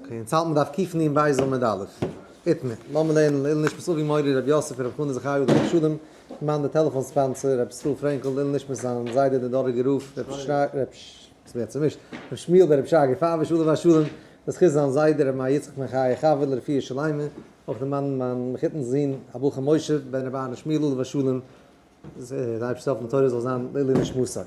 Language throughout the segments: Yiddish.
Okay, אונז האלטן דף קנ בית עמוד א'. איתמר, לאמיר לערנען לעילוי נשמת אבי מורי רבי יוסף רבי חנא זכריה עליו השלום, מאן די טעלעפאן sponsor רבי ישראל פרענקל, לעילוי נשמת זיין זיידע דער דאראגער רב רבי שרגא, רבי ש. ס'ווערט צומישט, רבי שמואל בן רבי שרגא פייוויש עליו השלום, לזכות זיין זיידע רבי מאיר יצחק בן חיה חוה לרפואה שלימה, אויך די מאן מיין מחותן'ס זון הבחור משה בן רבי אהרן שמואל עליו השלום, די אייבערשטער זאל העלפן די תורה זאל זיין לעילוי נשמתו.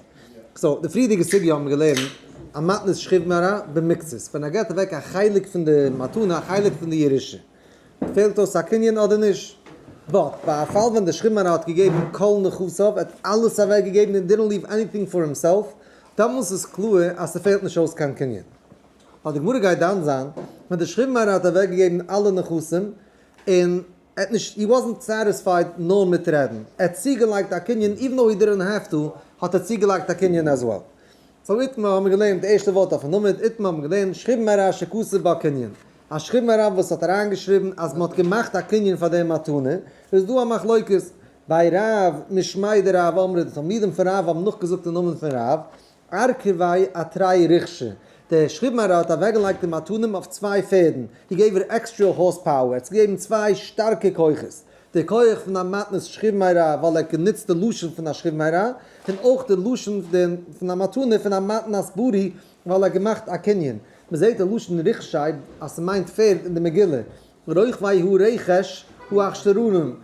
So, די פריערדיגע סוגיא האבן מיר געלערנט א מתנת שכיב מרע במקצת, ווען ער געבט אוועק א חלק פון די מתנה, א חלק פון די ירושה, פעלט אויס א קנין אדער נישט? But, ביי א פאל ווען די שכיב מרע האט געגעבן כל נכסיו, ער האט אלעס אוועק געגעבן און didn't leave anything for himself, דאמאלס איז קלאר אז ס'פעלט נישט אויס קיין קנין. ווייל די גמרא גייט דן זיין, ווען די שכיב מרע האט אוועק געגעבן אלע נכסים, און ער האט נישט, he wasn't satisfied נאר מיט רעדן, ער האט צוגעלייגט א קנין, even though he didn't have to, האט ער צוגעלייגט א קנין as well. So איתמר האבן מיר געלערנט די ערשטע ווארט אויפן עמוד, איתמר האבן מיר געלערנט שכיב מרע שכתב בה קנין, א שכיב מרע וואס האט אריינגעשריבן אז מען האט געמאכט א קנין פאר די מתנה, איז דא א מחלוקת, בי רב משמיה דרב אמרי, די תלמידים פון רב האבן נאכגעזאגט אין נאמען פון רב, ארכביה אתרי ריכשי, דער שכיב מרע האט אוועקגעלייגט די מתנים אויף צוויי פערדן, he gave her extra horse power, ער האט צוגעגעבן צוויי שטארקע כוחות, די כח פון א מתנת שכיב מרע ווייל ער האט גענוצט די לשון פון א שכיב מרע, און אויך די לשון פון א מתנה פון א מתנת ברי ווייל ער האט געמאכט א קנין. מ'זעט די לשון ריכשי אז ס'מיינט פערד אין די מגילה, רוכבי הרכש האחשתרנים,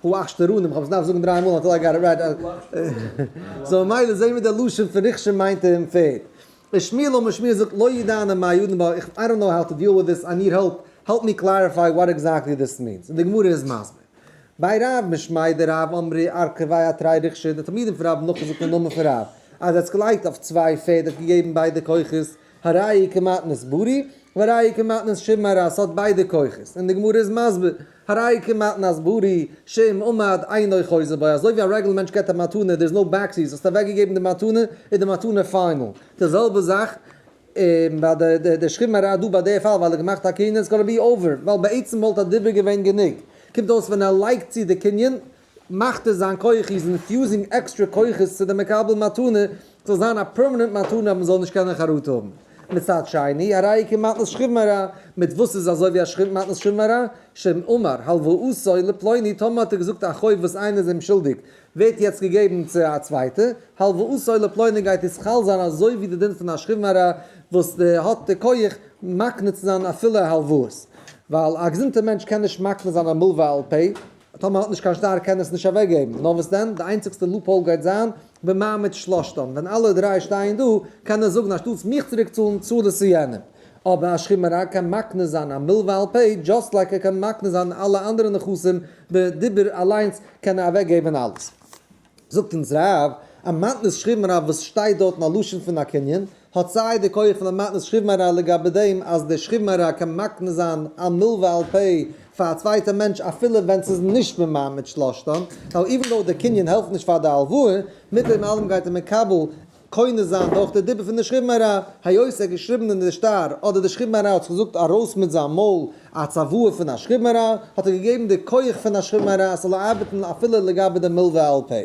האחשתרנים, כ'האב עס געדארפט זאגן דריי מאל until I got it right, so ממילא זעהן מיר די לשון פון רכש מיינט אים פערד. ושמואל אמר שמואל זאגט לא ידענא מאי ידון בה, I don't know how to deal with this, I need help, help me clarify what exactly this means. און די גמרא איז מסביר. בי רב משמיה דרב אמרי ארכביה אתרי ריכשי, די תלמידים פון רב האבן נאכגעזאגט אין נאמען פון רב, אז ער האט עס געלייגט אויף צוויי פערד, ער האט געגעבן ביידע כוחות, הרי כמתנת ברי, והרי כמתנת שכיב מרע, ס'האט ביידע כוחות, און די גמרא איז מסביר, הרי כמתנת ברי, שאם עמד אינו חוזר בו, אזוי ווי א רעגולער מענטש געבט א מתנה, there is no backsies, האסט אוועקגעגעבן די מתנה, איז די מתנה final. די זעלבע זאך ביי די שכיב מרע דא ביי די פאל, ווייל ער האט געמאכט א קנין, it's gonna be over, ווייל בעצם וואלט א דיבור געווען גענוג. קומט אויס ווען ער לייגט צו די קנין, מאכט ער זיין כח, he's infusing עקסטרע כוחות צו די מקבל מתנה, ס'זאל זיין א permanent מתנה אז מ'זאל נישט קענען חרטה האבן. מצד שני, הרי כמתנת שכיב מרע, מיט וואס איז אזוי ווי א שכיב מתנת שכיב מרע? שאם אמר, הלוואתו לפלוני, טאמער האט ער געזאגט א חוב וואס איינער איז אים שולדיג, ווערט יעצט געגעבן צו א צווייטע, הלוואתו לפלוני גייט עס חל זיין אזוי ווי די דין פון א שכיב מרע וואס די האט די כח מקנה צו זיין אפילו הלוואות. ווייל א געזונטע מענטש קען נישט מקנה זיין א מלווה על פה, טאמער האט נישט קיין שטר קען עס נישט אוועק געבן, נאר וואס דען, די איינציגסטע loophole גייט זיין במעמד שלשתן, ווען אלע דריי שטייען דא, קען ער זאגן אנשטאטס מיך צוריק צאלן, צאל עס צו יענעם. אבער א שכיב מרע קען מקנה זיין א מלווה על פה, just like ער קען מקנה זיין אלע אנדערע נכסים בדיבור אליינס קען ער אוועק געבן אלעס. זאגט אונז רב, א מתנת שכיב מרע וואס שטייט דארט אין א לשון פון א קנין, האט סיי די כח פון א מתנת שכיב מרע לגבי דעם אז דער שכיב מרע קען מקנה זיין א מלווה על פה פאר א צווייטע מענטש אפילו ווען ס'איז נישט במעמד שלשתן, ווייל even though די קנין העלפט נישט פאר די הלוואה, מיט דעם אלעם גייט דער מקבל קונה זיין דורך די דיבור פון די שכיב מרע, היות ער האט געשריבן אין די שטר, אדער די שכיב מרע האט זיך געזאגט ארויס מיט זיין מויל א צוואה פון א שכיב מרע, האט ער געגעבן די כח פון א שכיב מרע אז ס'זאל ארבעטן אפילו לגבי די מלווה על פה.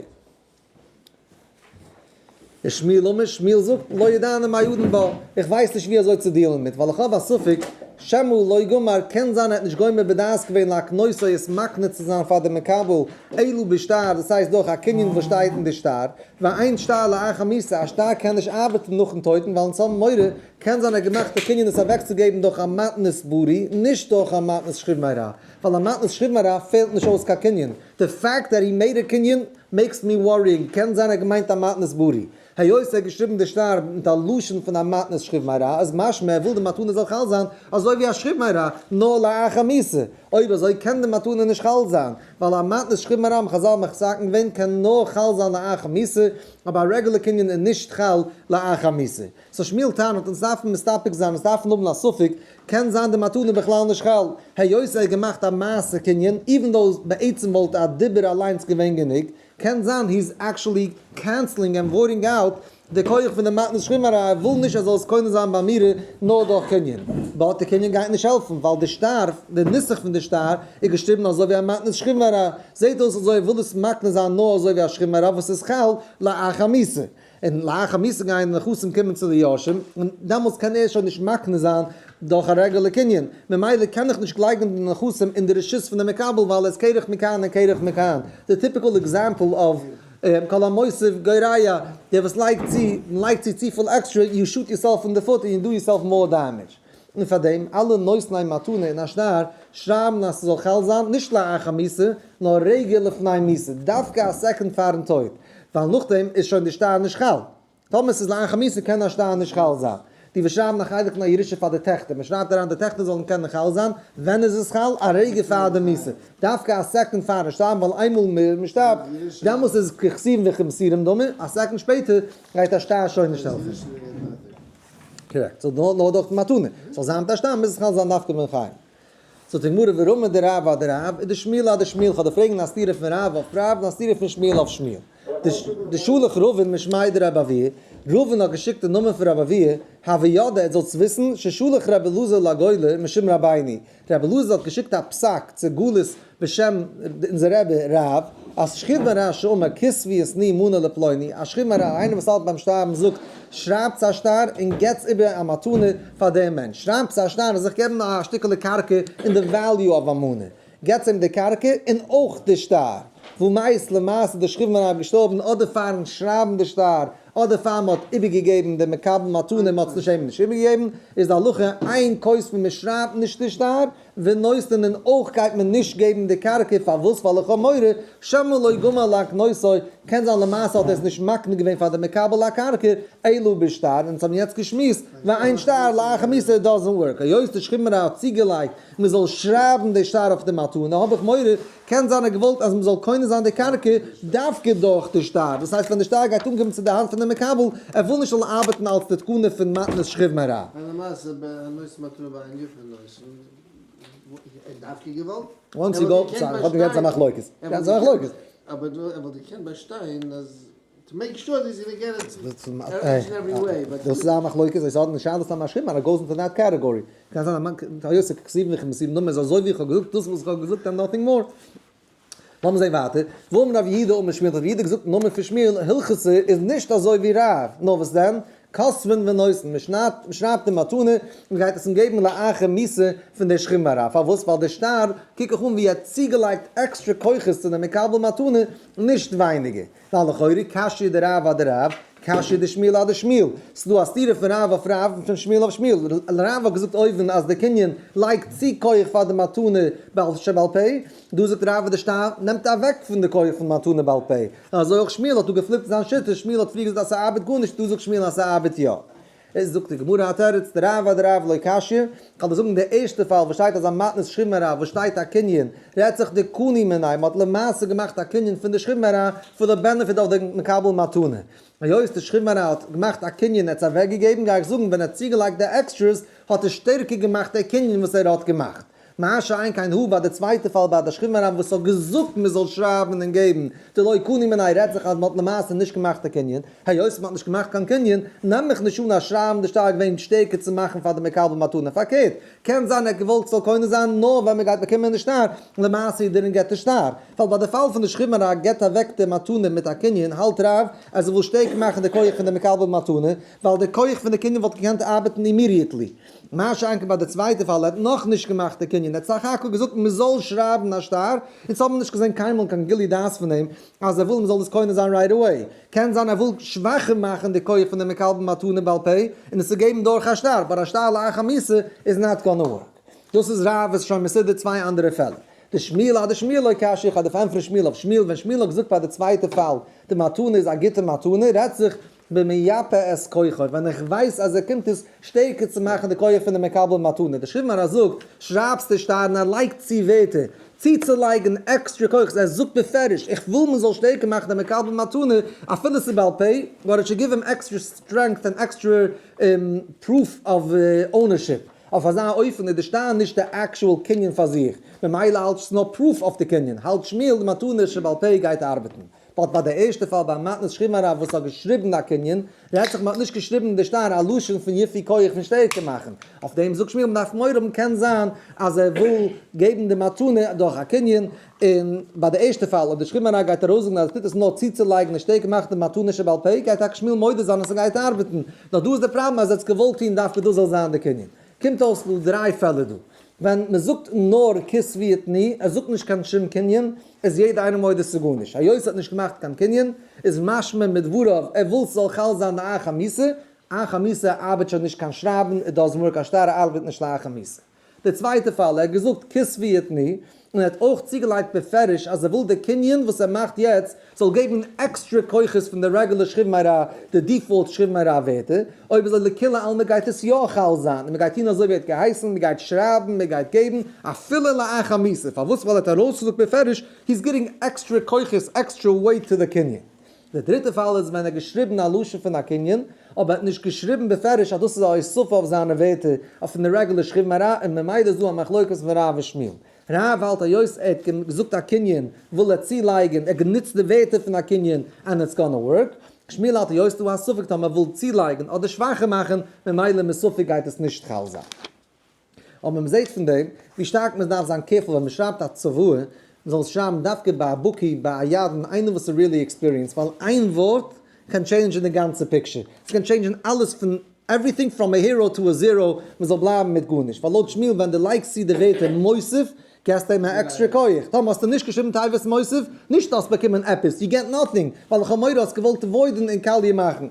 ושמואל אמר, שמואל זאגט, לא ידענא מאי אדון בה, איך ווייס נישט ווי אזוי צו deal ן מיט, ווייל איך האב א ספק, שמא לא גמר, קען זיין ער האט נישט גומר בדעת געווען להקנותו עס מקנה צו זיין פאר די מקבל, אלא בשטר, דאס הייסט דורך א קנין וואס שטייט אין די שטר, ואין שטר לאחר מיתה, א שטר קען נישט ארבעטן נאכן טויטן ווייל אונז האבן מורא, קען זיין ער האט געמאכט די קנין עס אוועקצוגעבן דורך א מתנת ברי, נישט דורך א מתנת שכיב מרע, ווייל א מתנת שכיב מרע פעלט נישט אויס קיין קנין, the fact that he made a קנין makes me worrying, קען זיין ער האט געמיינט א מתנת ברי, היות ער האט געשריבן די שטר מיט א לשון פון א מתנת שכיב מרע, איז משמע ער וויל די מתנה זאל חל זיין אזוי ווי א שכיב מרע, נאר לאחר מיתה. אויב אזוי קען די מתנה נישט חל זיין, ווייל א מתנת שכיב מרע האבן חזל מתקן געווען קען נאר חל זיין לאחר מיתה, אבער א רעגולער קנין איז נישט חל לאחר מיתה. So שמואל טענה'ט אונז דארפן מסתפק זיין, אונז דארפן האבן א ספק, קען זיין די מתנה בכלל נישט חל, היות ער האט געמאכט א מעשה קנין, even though בעצם וואלט א דיבור אליינס געווען גענוג, קען זיין he is actually canceling and voiding out די כח פון די מתנת שכיב מרע, ער וויל נישט ער זאל עס קונה זיין באמירה נאר דורך קנין, but די קנין גייט נישט העלפן ווייל די שטר, די נוסח פון די שטר איז געשריבן אזוי ווי א מתנת שכיב מרע, זעט אויס אזוי ער וויל עס מקנה זיין נאר אזוי ווי א שכיב מרע וואס איז חל לאחר מיתה, און לאחר מיתה גייען די נכסים קומען צו די יורשים, און דעמאלטס קען ער שוין נישט מקנה זיין. דורך א רעגולער קנין, ממילא קען איך נישט לייגן די נכסים אין די רשות פון די מקבל ווייל עס כרך מכאן און כרך מכאן. די typical example of כל המוסיף גורע, דער וואס לייגט צו, לייגט צו צופיל extra, you shoot yourself in the foot און you do yourself more damage. און פאר דעם, אלע נותני מתנה אין א שטר, שרייבן אז ס'זאל חל זיין, נישט לאחר מיתה, נאר רגע לפני מיתה, דווקא א second פארן טויט, ווייל נאכדעם איז שוין די שטר נישט חל. טאמער ס'איז לאחר מיתה קען א שטר נישט חל זיין. די וואס שרייבן א חלק פון א ירושה פאר די טעכטער, מען שרייבט אריין די טעכטער זאלן קענען חל זיין, ווען איז עס חל? א רגע פאר די מיתה. דווקא א second פארן שטארבן, ווייל איינמאל מען שטארבט, דעמאלס איז ככתובין וכמסורים דמי, א second שפעטער גייט א שטר שוין נישט העלפן. Correct. So נאר דורך די מתנה. ס'זאל זיין מיט א שטר, מוז עס חל זיין דווקא בן חיים. זאגט די גמרא ורמי דרב אדרב, איז דשמואל אדשמואל, כ'וועל דיר פרעגן א סתירה פון רב אויף רב און א סתירה פון שמואל אויף שמואל. דשלח רבין משמיה דרבי אבהו, רבין האט געשיקט אין נאמען פון רבי אבהו, הוו ידעי, עטס זאלטס וויסן, ששלח רבי אלעזר לגולה משום רבינו, רבי אלעזר האט געשיקט א פסק צו גלות בשם אונזער רבי רב, אז שכיב מרע שאמר כתבו ותנו מנה לפלוני, א שכיב מרע, איינער וואס האלט ביים שטארבן זאגט, שרייבטס א שטר און געטס איבער א מתנה פאר דעם מענטש, שרייבטס א שטר אז איך געב אים א שטיקעלע קרקע אין די value of א מנה, געטס אים די קרקע און אויך די שטר. ומת למעשה די שכיב מרע געשטארבן אדער פארן שרייבן די שטר אדער פאר מען האט איבערגעגעבן דעם מקבל מתנה מען האט עס נישט אים נישט איבערגעגעבן, איז די הלכה אין כותבין מען שרייבט נישט די שטר, ונותנין און אויך גייט מען נישט געבן די קרקע, פארוואס ווייל איך האב מורא שמא לא גמר להקנותו, קען זיין למעשה האט ער עס נישט מקנה געווען פאר די מקבל הקרקע, אלא בשטר, אונז האבן יעצט געשמועסט, ואין שטר לאחר מיתה doesn't work, היות די שכיב מרע האט צוגעלייגט מען זאל שרייבן די שטר אויף די מתנה האב איך מורא, קען זיין ער האט געוואלט אז מען זאל קונה זיין די קרקע דווקא דורך די שטר, דאס הייסט ווען די שטר גייט אנקומען צו די האנט פון די מקבל, ער וויל נישט זאל ארבעטן אלס די תקנה פון מתנת שכיב מרע. און למעשה ביי הנותן מתנה ואין יפה נותן, ער האט דווקא געוואלט? Once you go, סא, האט געהערט זיין מחלוקת. געהערט זיין מחלוקת. אבער ער וואלט געקענט באשטיין אז to make sure that he's gonna get it each and every way, but. דאס איז א מחלוקת, זיי זאגן נישט אלעס א משלים, it goes into that category. קען זיין א מאן, היות ככתובין וכמסורים דמי איז אזוי ווי איך האב געזאגט דאס וואס איך האב געזאגט and nothing more. לאמיר זען ווייטער, ואמר רב יהודה אמר שמואל, האט רב יהודה געזאגט אין נאמען פון שמואל, הלכתא איז נישט אזוי ווי רב, נאר וואס דען, כותבין ונותנין, מען שניידט, מען שרייבט די מתנה, מען גייט עס אים געבן לאחר מיתה פון דער שכיב מרע, פארוואס? ווייל דער שטר קוק איך אן ווי ער האט צוגעלייגט עקסטרע כוחות צו דעם מקבל מתנה, נישט ווייניגער. ווייל לכאורה קשיא דרב אדרב, קשיא דשמואל אדשמואל. ס'איז דא א סתירה פון רב אויף רב און פון שמואל אויף שמואל. רב האט געזאגט אויבן אז די קנין לייגט צו כח פאר די מתנה בעל שבעל פה, דא זאגט רב אז די שטר נעמט אוועק פון די כח פון מתנה בעל פה. און אזוי אויך שמואל האט דא געפליפט זיין שיטה, שמואל האט פריער געזאגט אז ס'ארבעט גארנישט, דא זאגט שמואל אז ס'ארבעט יא. איז זאגט די גמרא א תירוץ, דרב אדרב לא קשיא, כ'וועל דיר זאגן די ערשטע פאל וואס שטייט אז א מתנת שכיב מרע וואס שטייט א קנין, רעדט זיך דקני מיניה, מ'האט למעשה געמאכט א קנין פון די שכיב מרע for the benefit of די מקבל מתנה. היות די שכיב מרע האט געמאכט א קנין ער האט עס אוועק געגעבן גיי איך זאגן ווען ער האט צוגעלייגט די extras האט ער שטערקער געמאכט די קנין וואס ער האט געמאכט. מה שאין כן הא ביי די צווייטע פאל ביי די שכיב מרע וואס האט געזאגט מען זאל שרייבן און געבן דלא קני מיניה רעדט זיך אז מען האט למעשה נישט געמאכט א קנין, היות מען האט נישט געמאכט קיין קנין נעם איך נישט אן אז שרייבן די שטר געווען שטערקער צו מאכן פאר די מקבל מתנה פארקערט קען זיין ער האט געוואלט ס'זאל קונה זיין נאר ווען מען גייט באקומען די שטר, למעשה he didn't get די שטר, ווייל ביי די פאל פון די שכיב מרע געבט אוועק די מתנה מיט א קנין האלט רב אז ער וויל שטערקער מאכן די כח פון די מקבל מתנה ווייל די כח פון די קנין וואלט געקענט ארבעטן immediately. מה שאין כן ביי די צווייטע פאל, ער האט נאכנישט געמאכט די קנין, ער האט סך הכל געזאגט מען זאל שרייבן א שטר, אונז האבן נישט געזען קיינמאל קיין גילוי דעת פון אים אז ער וויל מען זאל דאס קונה זיין right away, קען זיין ער וויל שוואכער מאכן די כח פון די מקבל מתנה בעל פה און עס צו געבן דורך א שטר, but א שטר לאחר מיתה איז not gonna work. דאס איז רב איז שוין מסודר צוויי אנדערע פעלער. דשמואל אדשמואל לא קשיא, איך האב די ענטפער שמואל אויף שמואל, ווען שמואל האט געזאגט ביי די צווייטע פאל די מתנה איז א גוטע מתנה, רעדט זיך במייפה את כוחו, ווען איך ווייס אז ער קומט עס שטערקער צו מאכן די כח פון די מקבל מתנה. די שכיב מרע זאגט, שרייבסט די שטר און ער לייגט צו ווערטער, צוצולייגן עקסטרע כוחות, ער זאגט בפירוש, איך וויל מען זאל שטערקער מאכן די מקבל מתנה, אפילו ס'איז בעל פה, but it should give him extra strength and extra proof of ownership. אויף אזא אופן איז די שטר נישט די actual קנין פאר זיך, ממילא האלט ס'נאר proof אויף די קנין, האלט שמואל די מתנה שבעל פה גייט ארבעטן. but ביי די ערשטע פאל ביי מתנת שכיב מרע וואס האט געשריבן א קנין, רעדט זיך מ'האט נישט געשריבן די שטר א לשון פון יפוי כח פון שטערקער מאכן, אויף דעם זאגט שמואל מ'דארף מורא האבן קען זיין אז ער וויל געבן די מתנה דורך א קנין, און ביי די ערשטע פאל אויב די שכיב מרע גייט ארויסזאגן אז ער טוט עס נאר צוצולייגן און שטערקער מאכן די מתנה שבעל פה גייט טאקע שמואל מודה זיין אז ס'גייט ארבעטן, נאר דא איז די פראבלעם אז ער האט עס געוואלט טון דווקא דאס זאל זיין די קנין. קומט אויס דא דריי פעלער דא. ווען מען זאגט נאר כתבו ותנו, ער זאגט נישט קיין שום קנין, איז יעדער איינער מודה ס'איז גארנישט. היות ער האט נישט געמאכט קיין קנין, איז משמע מדבריו ער וויל ס'זאל חל זיין לאחר מיתה, אחר מיתה ארבעט שוין נישט קיין שרייבן, it doesn't work א שטר ארבעט נישט לאחר מיתה. די צווייטע פאל, ער האט געזאגט כתבו ותנו, און ער האט אויך צוגעלייגט בפירוש אז ער וויל די קנין וואס ער מאכט יעצט זאל געבן עקסטרע כוחות פון די רעגולער שכיב מרע, די default שכיב מרע ווערטער, אויב אזוי לכולי עלמא גייט עס יא חל זיין, און מען גייט טון אזוי ווי ער האט געהייסן, מען גייט שרייבן, מען גייט געבן, אפילו לאחר מיתה, פארוואס? ווייל ער האט ארויסגעזאגט בפירוש, he's getting extra כוחות, extra weight to the קנין. די דריטע פאל איז ווען ער האט געשריבן א לשון פון א קנין, אבער ער האט נישט געשריבן בפירוש אז דאס איז א הוספה אויף זיינע ווערטער אויף די רעגולער שכיב מרע, און ממילא איז דא א מחלוקת פון רב און שמואל. רב האלט היות ער האט געזאגט א קנין וויל ער צולייגן, ער האט גענוצט די ווערטער פון א קנין and it's gonna work. שמואל האלט היות ס'דא א ספק טאמער ער וויל צולייגן אדער שוואכער מאכן, ממילא מספק גייט עס נישט חל זיין. אבער מען זעט פון דעם ווי שטארק מען דארף זיין careful ווען מען שרייבט א צוואה, מען זאל עס שרייבן דווקא ביי א בקי, ביי א ידען, איינער וואס איז really experienced, ווייל איין ווארט קען change ן די גאנצע picture, עס קען change ן אלעס פון everything from a hero to a zero, מען זאל בלייבן מיט גארנישט, ווייל לויט שמואל ווען דו לייגסט צו די ווערטער מוסיף, געסטו אים א עקסטרע כח, טאמער האסטו נישט געשריבן תיבת מוסיף, נישט האסט באקומען עפעס, you get nothing, ווייל איך האב מורא האסט געוואלט avoid ן און קאליע מאכן.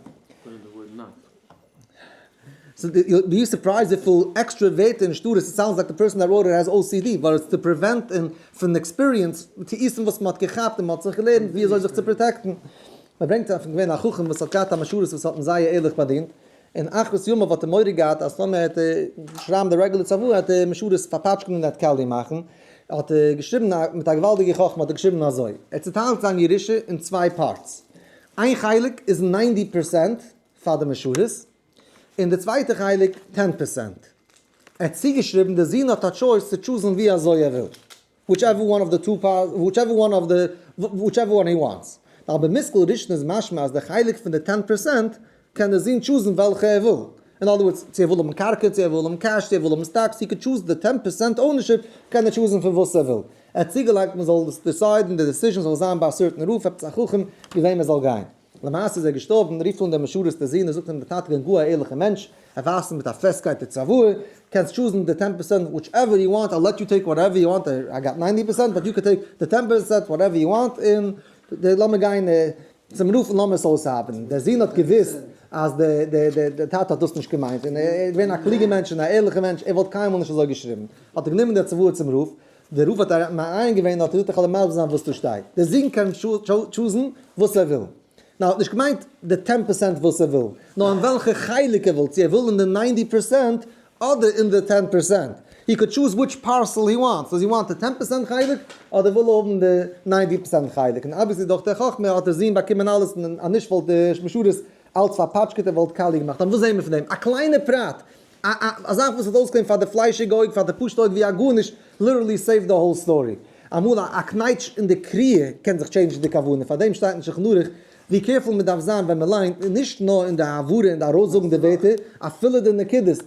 So be surprised וויפיל עקסטרע ווערטער און שטרות, it sounds like the person that wrote it has OCD, but it's to prevent און פון experience טעותים וואס מ'האט געכאפט און מ'האט זיך געלערנט ווי אזוי זיך צו protect ן. מ'ברענגט אז געווען א חכם וואס האט געהאט א משרת וואס האט אים זייער ערליך באדינט, און אחרית ימיו האט ער מורא געהאט אז טאמער העט ער שרייבן די רעגולער צוואה העט דער משרת פארפאטשקען און העט קאליע מאכן, האט ער געשריבן מיט א געוואלדיגע חכמה האט ער געשריבן אזוי, ער האט צוטיילט זיין ירושה אין צוויי parts, איין חלק איז 90% פאר די משרת, און די צווייטע חלק 10%. ער האט צוגעשריבן די זון האט א choice צו choose ן ווי אזוי ער וויל, whichever one of the two parts, whichever one of the, whichever one he wants. ווייל במושכל ראשון איז משמע אז די חלק פון די 10% קען די זון choose ן וועלכע ער וויל. אין other words, צו ער וויל האבן קרקע, צו ער וויל האבן cash, צו ער וויל האבן stocks, he could choose the 10% ownership, קען ער choose ן פון וואס ער וויל. ער האט צוגעלייגט מען זאל דאס decide ן, די decision זאל זיין ביי א certain רב, עפעס א חכם, ווי וועם ער זאל גיין. למעשה איז ער געשטארבן, רופט אן דער משרת די זון און זאגט אים די טאטע געווען גאר א ערליכער מענטש, ער ווייזט אים מיט א פעסטקייט די צוואה, קענסט choose ן די 10% whichever you want, I'll let you take whatever you want, I got 90% but you can take the 10% whatever you want, און די לאמיר גיין צום רב און לאמיר עס אויסארבעטן. דער זון האט געוואוסט אז די טאטע האט דאס נישט געמיינט, און ער איז געווען א קלוגער מענטש און א ערליכער מענטש, ער וואלט קיינמאל נישט אזוי געשריבן. האט ער גענומען די צוואה צום רב, דער רב האט מעיין געווען האט ער געזאגט איך וועל דיר מסביר זיין וואס דא שטייט, דער זון קען choose ן וואס ער וויל, נאר האט נישט געמיינט די 10% וואס ער וויל, נאר אין וועלכע חלק ער וויל, צו ער וויל אין די 90% אדער אין די 10%, he could choose which parcel he wants, does he want די 10% חלק אדער וויל ער האבן די 90% חלק, און obviously דורך די חכמה האט דער זון באקומען אלעס און אז נישט וואלט די משרת אלץ פארפאטשקעט און וואלט קאליע געמאכט, אבער וואס זעהן מיר פון דעם? א קליינע פרט א זאך וואס האט אויסגעזען פאר די פליישיגע אויג, פאר די פשוטע אויג ווי א גארנישט, literally saved the whole story. אמאל א קנייטש אין די קריאה קען זיך change ן די כוונה, פאר דעם שטייט אין שולחן ערוך ווי careful מען דארף זיין ווען מען ליינט, נישט נאר אין די הברה און די ארויסזאגן די ווערטער, אפילו די נקודות,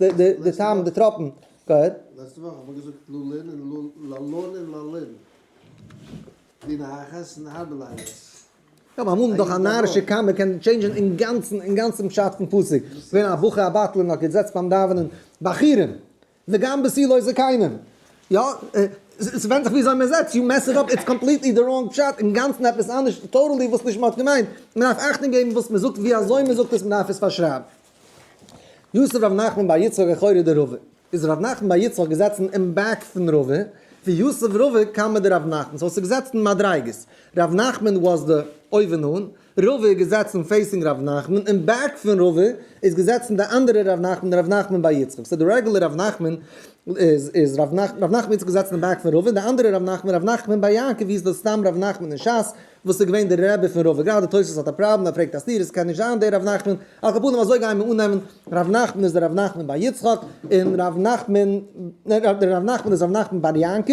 די טעם, די טראפן. Go ahead. לעצטע וואך האט מען געזאגט לולין און ללון און ללין. לינה אחת און הרבה לילות. יא, אבער אמאל דאך א נארישע קאמע קען change ן אינגאנצן אינגאנצן פשט פון פסוק. געווען א בחור א בטלן האט געזעצט ביים דאווענען בחורים וגם בתולות זקנים. יא, ס'ווענדט זיך וויאזוי מען זעצט, you mess it up it's completely the wrong פשט, אינגאנצן עפעס אנדערש, totally וואס נישט מ'האט געמיינט. מ'דארף אכטונג געבן וואס מ'זאגט ווי אזוי מ'זאגט עס, מ'דארף עס פארשרייבן. יתיב רב נחמן בר יצחק אחורי דרבא, איז רב נחמן בר יצחק געזעצן אין back פון רבא, ויתיב רבא קמיה דרב נחמן, so עס איז געזעצן מדריגות, רב נחמן was די אויבן אן, רבא איז געזעצן facing רב נחמן, אין back פון רבא איז געזעצן די אנדערע רב נחמן, רב נחמן בר יצחק, so די רעגולער רב נחמן איז רב נחמן יצחק געזעצן אין back פון רבא, און די אנדערע רב נחמן, רב נחמן בר יעקב ווי איז די סתם רב נחמן אין שס, וואס איז געווען דער רבי פון רבא, גראדע תוס' האט א פראבלעם, ער פרעגט א סתירה, ס'קען נישט זיין דער רב נחמן, על כל פנים אזוי גייען מיר אננעמען, רב נחמן איז דער רב נחמן בר יצחק, און רב נחמן, דער רב נחמן איז רב נחמן בר יעקב,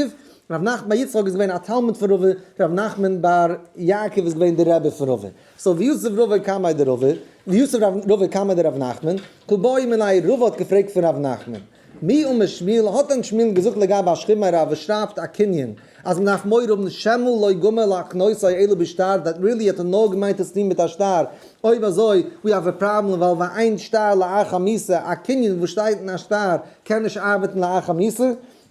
רב נחמן בר יצחק איז געווען א תלמיד פון רבא, רב נחמן בר יעקב איז געווען דער רבי פון רבא. so ויתיב רבא קמיה דרבא, ויתיב רבא קמיה דרב נחמן, קא בעי מיניה רבא האט געפרעגט פון רב נחמן. מי אמר שמואל, האט דען שמואל געזאגט לגבי א שכיב מרע וואס שרייבט א קנין אז מען דארף מורא האבן שמא לא גמר להקנותו אלא בשטר, that really האט ער נאר געמיינט עס טון מיט א שטר, אויב אזוי we have a problem ווייל ואין שטר לאחר מיתה, א קנין וואס שטייט אין א שטר קען נישט ארבעטן לאחר מיתה.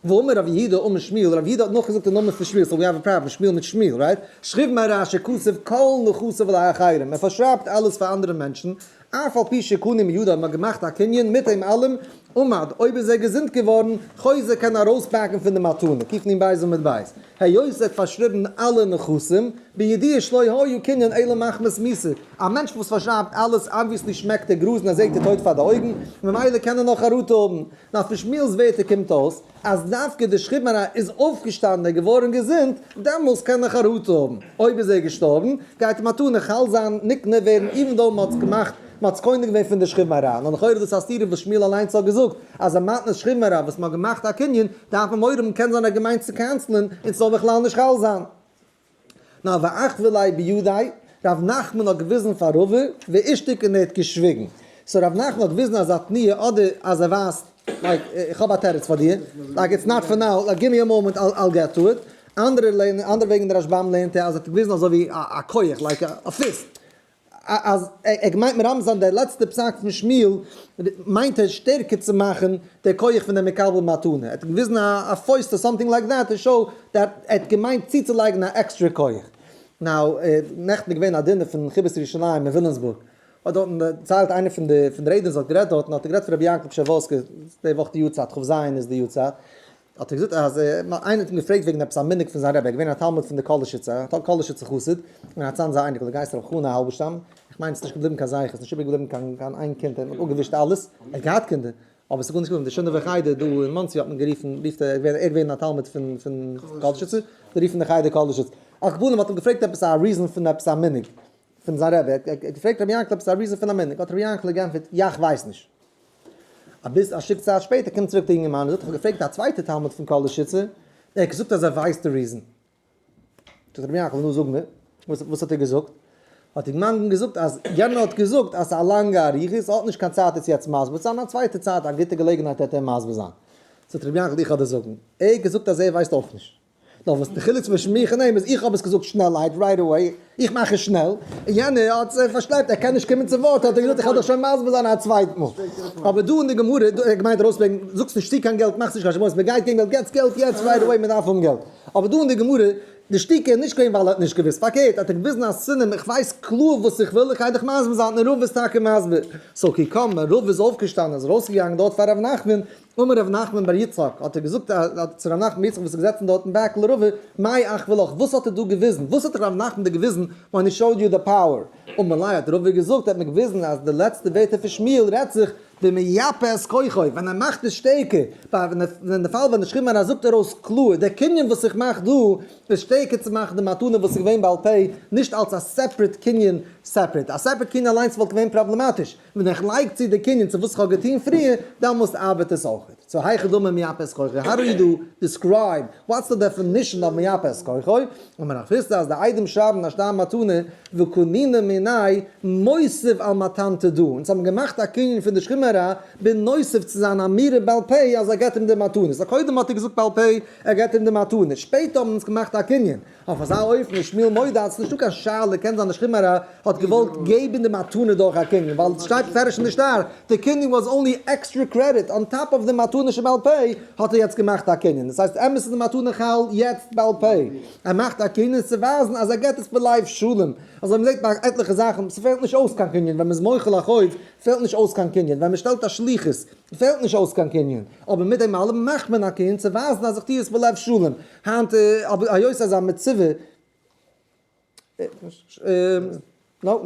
ואמר רב יהודה אמר שמואל, רב יהודה האט נאכגעזאגט אין נאמען פון שמואל, so we have a problem, שמואל מיט שמואל, right? שכיב מרע שכתב כל נכסיו לאחרים, ער פארשרייבט אלעס פאר אנדערע מענטשן, אף על פי שקנו מידו, מ'האט געמאכט א קנין מיט אים אלעם, עמד, אויב איז ער געזונט געווארן, חוזר קען ארויסבעקן פון די מתנה, קנ"ב עמוד ב', היות ער האט פארשריבן אלע נכסים, בידיעה שלא היה קנין אלא מחמת מיתה, א מענטש וואס פארשרייבט אלעס obviously שמעקט ער גראז און ער זעט די טויט פאר די אויגן, ממילא קען ער נאך חרטה האבן. נאר פון שמואל'ס ווערטער קומט אויס אז דווקא די שכיב מרע איז אויפגעשטאנען און געווארן געזונט, דעמאלס קען ער חרטה האבן. אויב איז ער געשטארבן, גייט די מתנה חל זיין, נקנה ווערן, even though מ'האט עס געמאכט, מ'האט עס קונה געווען פון די שכיב מרע. נאר לכאורה איז דאס א סתירה וואס שמואל אליינס האט געזאגט, אז א מתנת שכיב מרע וואס מ'האט געמאכט א קנין, דארף מען מורא האבן, קען זיין ער האט געמיינט צו cancel ען און ס'זאל בכלל נישט חל זיין. נאר ואחוי ליה בידיה, ר' נחמן האט געוויזן פאר רבא, ואישתיק און ער האט געשוויגן. so ר' נחמן האט געוויזן אזא תנועה אדער אז ער ווייזט like איך האב א תירוץ פאר דיר, like it's not for now, like give me a moment I'll get to it. אנדערע לערנען, אנדערע וועגן די רשב"ם לערנט ער אז ער האט געוויזן אזוי ווי א כח, like א fist. אז ער געמיינט מרמז זיין דער לעצטער פסק פון שמואל מיינט ער שטערקער צו מאכן דער כח פון דער מקבל מתנה, ער האט געוויזן א פויסט or something like that to show that ער האט געמיינט צוצולייגן א עקסטרע כח. now, נעכטן איז געווען א דינער פון חיבת ירושלים אין וויליאמסבורג, האט דארטן דערציילט איינער פון די פון די רעדנערס האט גערעדט דארטן האט ער גערעדט פון רבי יענקל פשעווארסקער, די וואך די יארצייט, כ"ז איז די יארצייט, האט ער געזאגט אז איינער האט אים געפרעגט וועגן עפעס א מנהג פון זיין רבי, ער איז געווען א תלמיד פון די קאלאשיצער, א קאלאשיצער חסיד, און א צאנזער אייניקל, דער גייסט רבי חנא האלבערשטאם, איך מיין עס איז נישט געבליבן קיין זכר, עס איז נישט איבער געבליבן קיין קיין איין קינד, ער האט אפגעווישט אלעס, ער האט געהאט קינדער, אבער עס איז גארנישט געבליבן, די שינאווער חדר דא אין מאנסי האט מען גערופן, רופט ער, ער איז געווען א תלמיד פון פון קאלאשיצער, זיי רופן די חדר קאלאשיץ, על כל פנים האט אים געפרעגט עפעס א reason פון עפעס א מנהג פון זיין רבי, ער האט געפרעגט רבי יענקל עפעס א reason פון א מנהג, האט רבי יענקל געענטפערט, יאך ווייס נישט. אביסל א שטיק צייט שפעטער קומט צוריק דער יונגערמאן און זאגט איך האב געפרעגט א צווייטע תלמיד פון קאלאשיצער, ער האט געזאגט אז ער ווייסט די reason. זאגט רבי יענקל נו זאג מיר, וואס האט ער געזאגט? האט דער יונגערמאן געזאגט אז יענער האט געזאגט אז ס'איז א לאנגע אריכות, ער האט נישט קיין צייט עס יעצט מסביר צו זיין, א צווייטע צייט א גוטע געלעגנהייט וועט ער מסביר זיין. זאגט רבי יענקל איך וועל דיר זאגן, ער האט געזאגט אז ער ווייסט אויך נישט. נאר וואס די חילוק צווישן מיך און אים איז איך האב עס געזאגט שנעלהייט right away, איך מאך עס שנעל, און יענער האט זיך פארשלעפט ער קען נישט קומען צו ווארט האט ער געזאגט איך וועל דיך שוין מסביר זיין א צווייט מאל. אבער דא אין די גמרא, דא ער געמיינט ארויסברענגען, זאגסט נישט צו קיין געלט מאכסט נישט קיין חשבונות מען גייט געבן געלט געטס געלט יעצט right away מען דארף האבן געלט. אבער דא אין די גמרא, די שתיקה איז נישט געווען ווייל ער האט נישט געוואוסט, פארקערט האט ער געוויזן א סימן איך ווייס קלאר וואס איך וויל איך גיי דיך מסביר זיין און רבא איז טאקע מסביר. so כי קם ווען רבא איז אויפגעשטאנען איז ארויסגעגאנגען דארט פאר ר' נחמן, אמר ר' נחמן בר יצחק, האט ער געזאגט צו ר' נחמן בר יצחק וואס איז געזעצן דארט אין back לרבא, מאי אחוי לך, וואס האט ער דא געוויזן, וואס האט ר' נחמן דיר געוויזן when he showed you the power? אמר ליה האט רבא געזאגט, ער האט מיר געוויזן אז די לעצטע ווערטער פון שמואל רעדט זיך במייפה את כוחו, ווען ער מאכט עס שטערקער, אין די פאל ווען די שכיב מרע זאגט ארויס קלאר, דער קנין וואס איך מאך דא איז שטערקער צו מאכן די מתנה וואס איז געווען בעל פה, נישט אלס א separate קנין separate, א separate קנין אליינס וואלט געווען פראבלעמאטיש, ווען איך לייג צו די קנין צו וואס איך האב געטון פריער, דעמאלסט ארבעט עס אויכעט. so היכי דמי מייפה את כוחו, how do you describe, what's the definition of מייפה את כוחו? אמר רב חסדא אז די עדים שרייבן א שטר מתנה וקנינן מיניה מוסיף על מתנתא דא, אונז האבן געמאכט א קנין פון די שכיב מרע בנוסף צו זיין אמירה בעל פה אז ער געט אים די מתנה, so קודם האט ער געזאגט בעל פה ער געט אים די מתנה, שפעטער האבן אונז געמאכט א קנין. אויף אזא אופן איז שמואל מודה אז עס איז נישטא קיין שאלה, קען זיין די שכיב מרע האט געוואלט געבן די מתנה דורך א קנין, ווייל עס שטייט בפירוש אין די שטר, די קנין was only extra credit on top of די מתנה שבעל פה, האט ער יעצט געמאכט א קנין, דאס הייסט אמת איז די מתנה חל יעצט בעל פה, ער מאכט א קנין צו ווייזן אז ער געבט עס בלב שלם, אזוי מען זעט ביי עטליכע זאכן, ס'פעלט נישט אויס קיין קנין, ווען מען איז מוחל א חוב פעלט נישט אויס קיין קנין, ווען מען שטעלט א שליחות פעלט נישט אויס קיין קנין, אבער מיט דעם אלעם מאכט מען א קנין צו ווייזן אז איך טו עס בלב שלם, היינט אבער היות אז א מצוה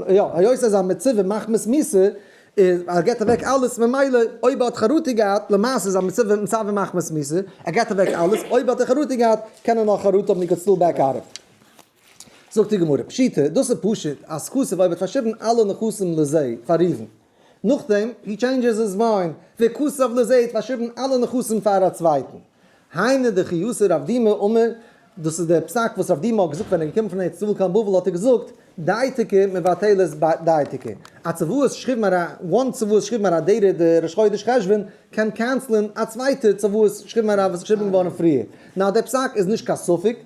יא היות אז א מצוה מחמת מיתה איז ער געבט אוועק אלעס ממילא אויב ער האט חרטה געהאט למעשה איז א מצוה מצוה מחמת מיתה ער געבט אוועק אלעס אויב האט ער חרטה געהאט קען ער נאך חרטה האבן he could still back out. זאגט די גמרא פשיטא דאס איז פשוט אז כתב אויב האט פארשריבן אלע נכסים לזה פאר ראובן נאכדעם he changes his mind וכתב לזה האט פארשריבן אלע נכסים פאר א צווייטן. היינו דכי אתא רב דימי אמר. דאס איז דער פסק וואס רב דימא האט געזאגט ווען ער איז געקומען פון ארץ ישראל קיין בבל האט ער געזאגט דייתיקי מבטלת דייתיקי. א צוואת שכיב מרע, one צוואת שכיב מרע דער די ראש חודש חשוון קען cancel ען א צווייטע צוואת שכיב מרע וואס איז געשריבן געווארן פריער. נאר דער פסק איז נישט קיין ספק,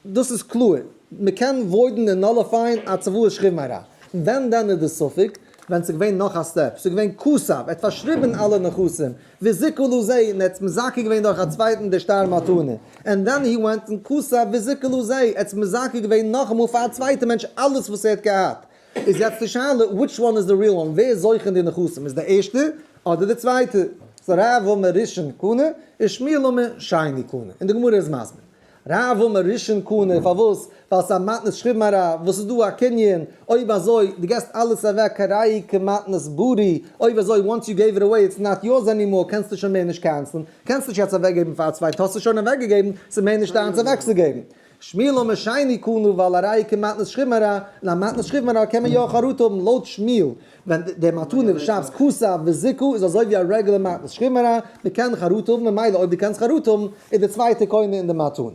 דאס איז קלאר, מען קען void ן און nullify ען א צוואת שכיב מרע. ווען דען איז די ספק? ווען ס'איז געווען נאך א step, ס'איז געווען כתב, ער האט פארשריבן אלע נכסים, וזיכה לזה, און ער האט עס מזכה געווען דורך א צווייטן די שטר מתנה, and then he went און כתב וזיכה לזה, ער האט עס מזכה געווען נאכאמאל פאר א צווייטע מענטש אלעס וואס ער האט געהאט. איז יעצט די שאלה, which one is the real one, ווער איז זוכה אין די נכסים, איז די ערשטע אדער די צווייטע? so רב אמר ראשון קנה, און שמואל אמר שני קנה, און די גמרא איז מסביר. רב אמר ראשון קנה, פארוואס? ווייל ס'איז א מתנת שכיב מרע, וואס איז דא א קנין, אויב אזוי, דו געסט אלעס אוועק הרי כמתנת ברי, אויב אזוי once you gave it away it's not yours anymore קענסטו שוין מער נישט cancel ן, קענסט נישט יעצט אוועקגעבן פאר א צווייטן, האסט עס שוין אוועקגעגעבן, ס'איז מער נישט דיינס אוועקצוגעבן. שמואל אמר שני קנה ווייל הרי כמתנת שכיב מרע, און א מתנת שכיב מרע קען מען יא חרטה האבן לויט שמואל, ווען די מתנה בשעת כתב וזיכה איז אזוי ווי א רעגולער מתנת שכיב מרע, מען קען חרטה האבן ממילא אויב דו קענסט חרטה האבן איז די צווייטע קונה אין די מתנה.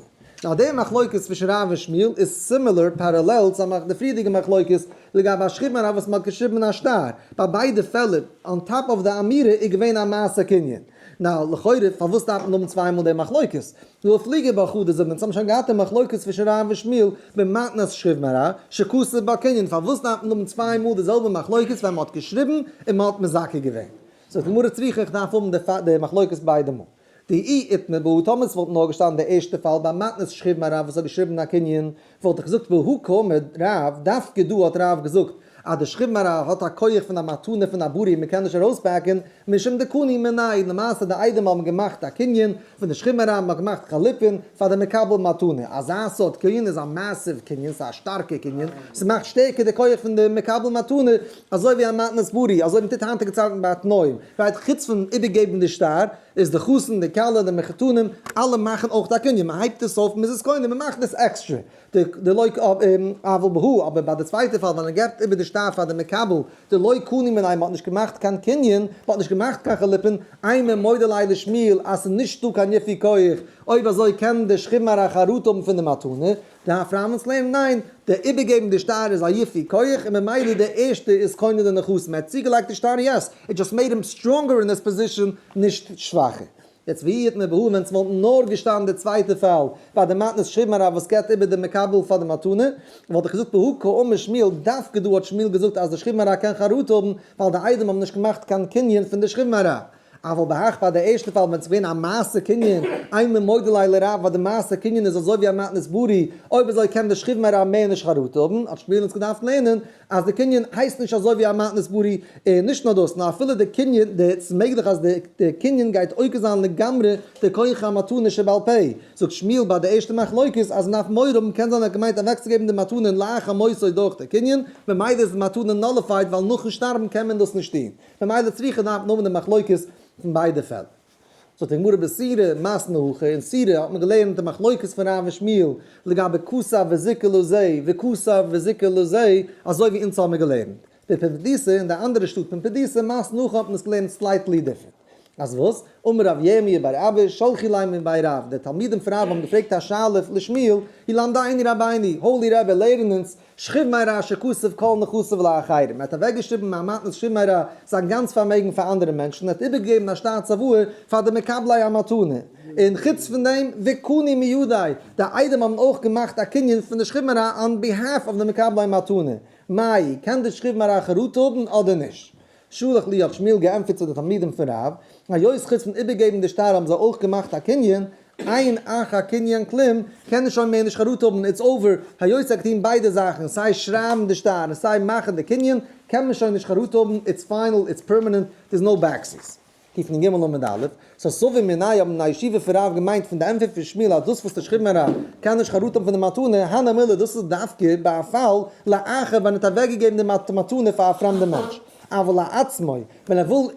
now די מחלוקת צווישן רב און שמואל איז similar, parallel, צו די פריערדיגע מחלוקת לגבי א שכיב מרע וואס מען האט געשריבן אין א שטר, ביי ביידע פעלער on top of די אמירה איז געווען א מעשה קנין. now לכאורה פארוואס דארף מען האבן צוויי מאל די מחלוקת? והא פליגי בה חדא זימנא, אונז האבן שוין געהאט די מחלוקת צווישן רב און שמואל במתנת שכיב מרע שכתב בה קנין, פארוואס דארף מען האבן צוויי מאל די זעלבע מחלוקת ווען מען האט געשריבן און מען האט מזכה געווען? זאגט די גמרא צריכא איך דארף האבן די מחלוקת ביידע מאל. דאי איתמר בהא טאמער עס וואלט נאר געשטאנען די ערשטע פאל ביי מתנת שכיב מרע וואס האט געשריבן א קנין וואלט איך געזאגט בהא קאמר רב, דווקא דא האט רב געזאגט אז די שכיב מרע האט א כח פון א מתנה פון א ברי מען קען נישט ארויס back ן, משום דקני מיניה, למעשה די עדים האבן געמאכט א קנין פון די שכיב מרע, מען האט געמאכט חליפין פאר די מקבל מתנה, אזא סארט קנין איז א massive קנין, ס'איז א שטארקע קנין, ס'מאכט שטערקער די כח פון די מקבל מתנה, אזוי ווי א מתנת ברי, אזוי ווי מ'טוט היינטיגע צייטן ביי תנאים, right חוץ פון איבערגעבן די שטר, איז די חתן, די כלה, די מחותנים, אלע מאכן אויך א קנין, מ'הייבט עס אויף, מ'איז עס קונה, מ'מאכט עס עקסטרע. דלא אבל בהא, אבער ביי די צווייטע פאל ווען ער געבט איבער די שטר פאר די מקבל, דלא קני מיניה, מ'האט נישט געמאכט קיין קנין, מ'האט נישט געמאכט קיין חליפין, אימא מודה ליה לשמואל אז ס'איז נישט דא קיין יפוי כח, אויב אזוי קען די שכיב מרע חרטה האבן פון די מתנה, דארף רב אונז לערנען ניין, די איבערגעבן די שטר איז א יפוי כח און ממילא די ערשטע איז קונה די נכסים, ער האט צוגעלייגט די שטר yes, it just made him stronger in his position נישט שוואכער. יעצט ואי איתמר בהא ווען ס'וואלט נאר געשטאנען די צווייטע פאל ביי די מתנת שכיב מרע וואס געבט איבער די מקבל פאר די מתנה, וואלט איך געזאגט בהא קאמר שמואל דווקא דא האט שמואל געזאגט אז די שכיב מרע קען חרטה האבן ווייל די עדים האבן נישט געמאכט קיין קנין פון די שכיב מרע. אבל בהך ביי די ערשטע פאל ווען ס'איז געווען א מעשה קנין, אימא מודה ליה לרב ווייל די מעשה קנין איז אזוי ווי א מתנת ברי, אויב אזוי קען די שכיב מרע מער נישט חרטה האבן, האט שמואל אונז געדארפט לערנען אז די קנין הייסט נישט אזוי ווי א מתנת ברי, און נישט נאר דאס, נאר אפילו די קנין, די, ס'איז מעגליך אז די די קנין גייט עוקר זיין לגמרי די כח המתנה שבעל פה. זאגט שמואל ביי די ערשטע מחלוקת אז מ'דארף מורא האבן, קען זיין ער האט געמיינט אוועקצוגעבן די מתנה לאחר מותו דורך די קנין, ממילא איז די מתנה nullified ווייל נאכן שטארבן קען מען דאס נישט טון. ממילא צריכא דארף מען האבן די מחלוקת פון ביידע פעלער. זאגט די גמרא בסורא מתני הכי, אין סורא האט מען געלערנט די מחלוקת פון רב און שמואל לגבי כתב וזיכה לזה וכתב וזיכה לזה, אזוי ווי אונז האמיר געלערנט. בפומבדיתא, אין די אנדערע שטאט פומבדיתא מתני הכי האט מען עס געלערנט slightly different. אז וואס? אמר רב ירמי' בר אבא שלחו ליה מבי רב, די תלמידים פון רב האבן געפרעגט א שאלה לשמואל, ילמדנו רבינו, holy רבי לערן אונז, שכיב מרע שכתב כל נכסיו לאחרים, ער האט אוועקגעשריבן א מתנת שכיב מרע זיין גאנץ פארמעגן פאר אנדערע מענטשן, ער האט איבערגעגעבן א שטר צוואה פאר די מקבלי המתנה, און חוץ פון דעם וקנו מידיה, די עדים האבן אויך געמאכט א קנין פון די שכיב מרע on behalf of די מקבלי מתנה, מאי, קען די שכיב מרע חרטה האבן אדער נישט? שלח להו האט שמואל געענטפערט צו די תלמידים פון רב, היות חוץ פון איבערגעבן די שטר האבן זיי אויך געמאכט א קנין, אין אחר קנין כלום, קען ער שוין מער נישט חרטה האבן, it's over, היות ער האט געטון ביידע זאכן, סיי שרייבן די שטר און סיי מאכן די קנין, קען מען שוין נישט חרטה האבן, it's final, it's permanent, there's no backsies. קנ"ג עמוד א', so סבור מינה האבן אין א ישיבה פון רב געמיינט פון די ענטפער פון שמואל אז דאס וואס די שכיב מרע קען נישט חרטה האבן פון די מתנה, הני מילי דאס איז דווקא ביי א פאל לאחר ווען ער האט אוועקגעגעבן די מתנה פאר א פרעמדע מענטש, אבל לעצמו ווען ער וויל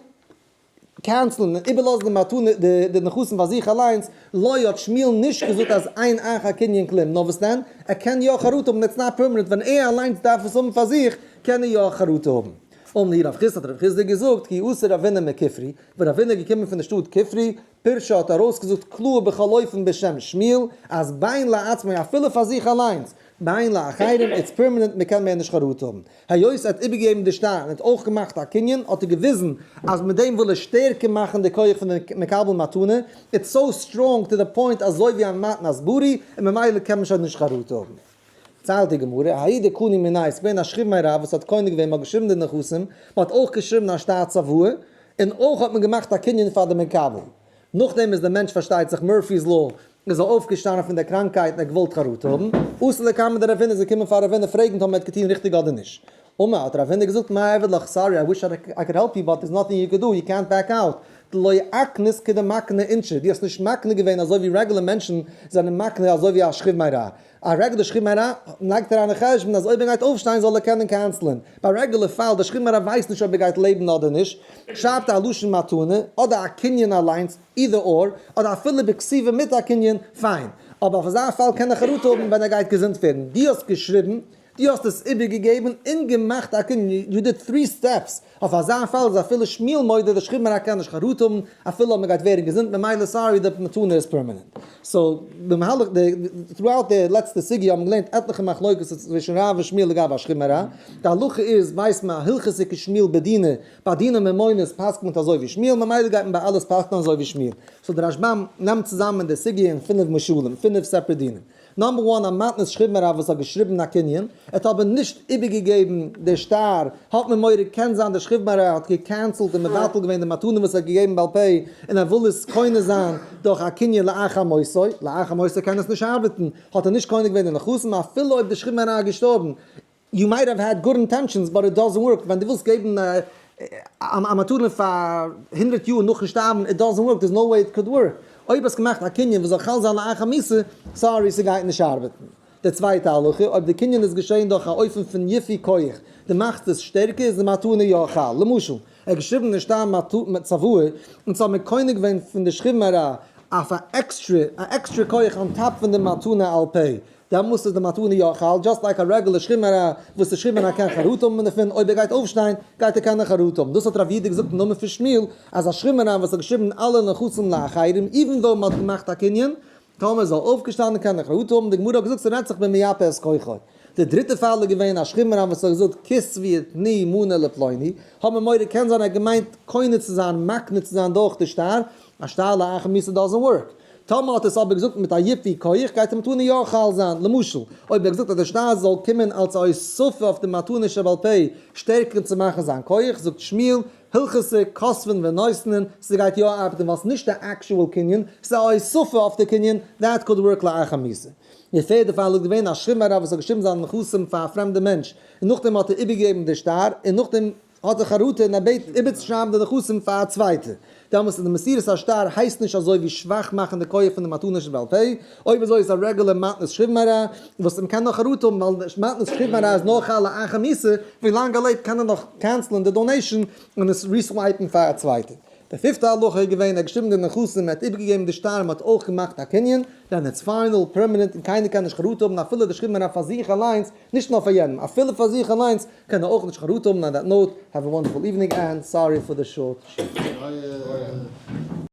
cancel ן און איבערלאזן די מתנה די נכסים פאר זיך אליינס, לא האט שמואל נישט געזאגט אז אין אחר קנין כלום, נאר וואס דען? ער קען יא חרטה האבן, it's not permanent, ווען ער אליינס דארף עס האבן פאר זיך קען ער יא חרטה האבן. אמר להו רב חסדא האט רב חסדא געזאגט כי אתא רבינא מכופרי, ווען רבינא איז געקומען פון די שטאט כופרי, פירשא האט ארויסגעזאגט קלאר בכל אופן בשם שמואל אז בין לעצמו אפילו פאר זיך אליינס, בין לאחרים, it's permanent מען קען מער נישט חרטה האבן. היות ער האט איבערגעגעבן די שטר און האט אויך געמאכט א קנין האט ער געוויזן אז מיט דעם וויל ער שטערקער מאכן די כח פון די מקבל מתנה, it's so strong to the point אזוי ווי א מתנת ברי און ממילא קען מען שוין נישט חרטה האבן. ציילט די גמרא, ההוא דקני מיניה, ס'איז געווען א שכיב מרע וואס האט קונה געווען, מ'האט געשריבן די נכסים, מ'האט אויך געשריבן א שטר צוואה, און אויך האט מען געמאכט א קנין פאר די מקבל. נאכדעם איז דער מענטש פארשטייט זיך Murphy's Law, איז ער אויפגעשטאנען פון דער קראנקייט און ער האט געוואלט חרטה האבן, אתא לקמיה דרב הונא איז געקומען פאר רב הונא פרעגן טאמער ער האט געטון ריכטיג אדער נישט. אמר, האט רב הונא געזאגט, מה אעביד לך, sorry, I wish I could help you but there's nothing you could do, you can't back out, דלא אקנית כדמקני אינשי, דו האסט נישט מקנה געווען אזוי ווי רעגולער מענטשן זענען מקנה אזוי ווי א שכיב מרע. א רעגולער שכיב מרע לייגט אריין א חשבון אז אויב ער גייט אויפשטיין זאל ער קענען cancel ען. ביי רעגולער פאל דער שכיב מרע ווייסט נישט אויב ער גייט לעבן אדער נישט, שרייבט ער א לשון מתנה, אדער א קנין אליינס, either or, אדער אפילו בכתיבה מיט א קנין, פיין. אבער אויף אזא פאל קען ער חרטה האבן ווען ער גייט געזונט ווערן. דו האסט געשריבן, דו האסט עס איבערגעגעבן און געמאכט א קנין, you did three steps, אויף אזא פאל איז אפילו שמואל מודה די שכיב מרע קען נישט חרטה האבן אפילו אויב מען גייט ווערן געזונט ממילא sorry די מתנה איז permanent. So במהלך די throughout די לעצטע סוגיא האבן געלערנט עטליכע מחלוקת צווישן רב און שמואל לגבי א שכיב מרע, די הלכה איז ווייסט מען הלכתא כשמואל בדינא, ביי דיני ממונות פסק'נט אזוי ווי שמואל ממילא גייט מען ביי אלעס פסק'נען אזוי ווי שמואל. So די רשב"ם נעמט צוזאמען די סוגיא אין פינף משלים, פינף separate דינים. number one, א מתנת שכיב מרע וואס האט געשריבן א קנין, ער האט אבער נישט איבערגעגעבן די שטר, האט מען מורא קען זיין דער שכיב מרע האט גע cancel ט און מבטל געווען די מתנה וואס ער האט געגעבן בעל פה און ער וויל עס קונה זיין דורך א קנין לאחר מותו, לאחר מותו קען עס נישט ארבעטן, האט ער נישט קונה געווען די נכסים אפילו אויב דער שכיב מרע איז געשטארבן, you might have had good intentions but it doesn't work, ווען דו ווילסט געבן א מתנה פאר 100 יאר נאכן שטארבן, it doesn't work, there's no way it could work. אויב האסט געמאכט א קנין וואס זאל חל זיין לאחר מיתה, sorry ס'גייט נישט ארבעטן. די צווייטע הלכה, אויב די קנין איז געשען דורך א אופן פון יפוי כח, דו מאכסט עס שטערקער איז די מתנה יא חל. למשל, ער האט געשריבן אין שטר צוואה, און ס'האט מען קונה געווען פון די שכיב מרע אויף א עקסטרע כח on top פון די מתנה על פה. דעמאלס איז די מתנה יא חל, just like א רעגולער שכיב מרע, וואס די שכיב מרע קען חרטה האבן דערפון, אויב ער גייט אויפשטיין, גייט ער קענען חרטה האבן. דאס האט רב יהודה געזאגט אין נאמען פון שמואל, אז א שכיב מרע וואס האט געשריבן אלע נכסים לאחרים, even though מ'האט געמאכט א קנין, טאמער איז ער אויפגעשטאנען קען ער חרטה האבן, די גמרא האט געזאגט ס'רעדט זיך במייפה את כוחו. די דריטע פאל איז געווען א שכיב מרע וואס האט געזאגט כתבו ותנו מנה לפלוני, האט מען מורא קען זיין ער האט געמיינט קונה צו זיין, מקנה צו זיין דורך די שטר, א שטר לאחר מיתה doesn't work. טאמער האט עס אבער געזאגט מיט א יפוי כח גייט די מתנה יא חל זיין. למשל, אויב ער האט געזאגט אז די שטר זאל קומען אלס א הוספה אויף די מתנה שבעל פה שטערקער צו מאכן זיין כח, זאגט שמואל, הלכתא כותבין ונותנין, ס'גייט יא ארבעטן ווייל ס'איז נישט די actual קנין, ס'איז א הוספה אויף די קנין, that could work לאחר מיתה. די פערדע פאל איז געווען א שכיב מרע וואס האט געשריבן זיינע נכסים פאר א פרעמדע מענטש, און נאכדעם האט ער איבערגעגעבן די שטר, און נאכדעם. האט ער חרטה און ער בעט איבערצושרייבן די נכסים פאר א צווייטער, דעמאלס איז די מסירת השטר הייסט נישט אזוי ווי שוואך מאכן די כח פון די מתנה שבעל פה, אויב אזוי איז א רעגולער מתנת שכיב מרע וואס מען קען נאך חרטה האבן ווייל מתנת שכיב מרע איז נאר חל לאחר מיתה, ווי לאנג ער לעבט קען ער נאך cancel ען די donation און עס re-swipe ן פאר א צווייטער. די פיפטע הלכה איז געווען, ער האט געשריבן די נכסים, ער האט איבערגעגעבן די שטר, מען האט אויך געמאכט א קנין, then it's final, permanent, און קיינער קען נישט חרטה האבן אפילו די שכיב מרע פאר זיך אליינס, נישט נאר פאר יענעם, אפילו פאר זיך אליינס קען ער אויך נישט חרטה האבן. On that note, have a wonderful evening and sorry for the short שיעור.